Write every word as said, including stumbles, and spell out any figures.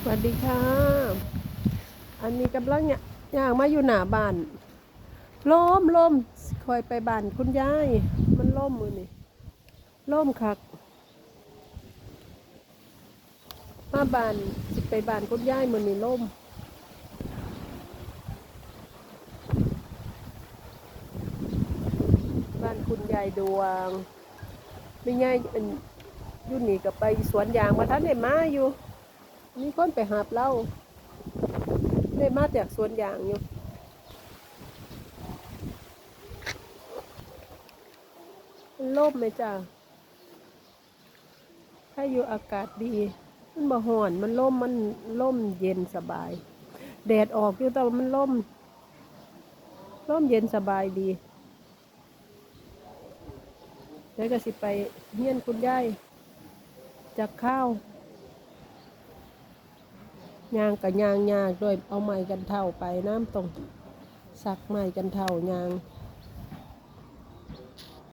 วัสดีค่ะ อันนี้กำลังย่างมาอยู่หน้าบ้าน ลม ลม ค่อยไปบ้านคุณยาย มันลมมื้อนี้ ลมคัก มาบ้าน สิไปบ้านคุณยายมื้อนี้ลม บ้านคุณยายดวง แม่ยายอัน อยู่นี่ก็ไปสวนยาง บ่ทันได้มาอยู่ มีคนไปหาบลาว ได้มาจากสวนยางอยู่ ลมไหมจ้า ถ้าอยู่อากาศดี มันบ่ฮ้อน มันลม มันลมเย็นสบาย แดดออกอยู่ แต่ว่ามันลม ลมเย็นสบายดี เดี๋ยวก็สิไปเฮือนคุณยายจักคาว ย่างก็ย่างยากด้วย เอาไม้กันเถ้าไปนำ ต้องซักไม้กันเถ้าย่าง